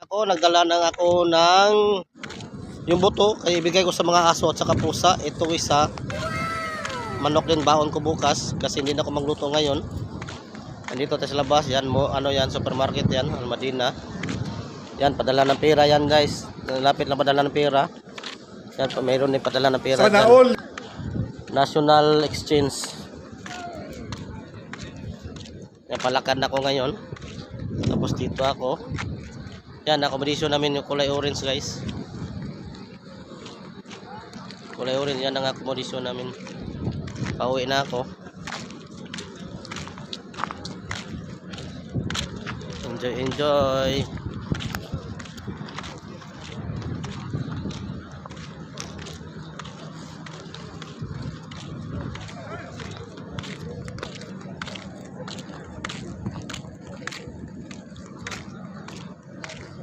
Ako, nagdala ng ako ng yung buto, kaya ibigay ko sa mga aso at saka pusa. Ito isa, manok din baon ko bukas kasi hindi na ako magluto ngayon. Nandito tayo sa labas, yan mo, ano yan, supermarket yan, Almadina. Yan, padala ng pera yan, guys. Lapit lang padala ng pera. Yan, pa, mayroon din padala ng pera Sana dyan. all. National Exchange. Yan, palakad na ako ngayon. Tapos dito ako. Yan, accommodation namin yung kulay orange, guys. Kulay orange, yan ang accommodation namin. Pauwi na ako. Enjoy, enjoy.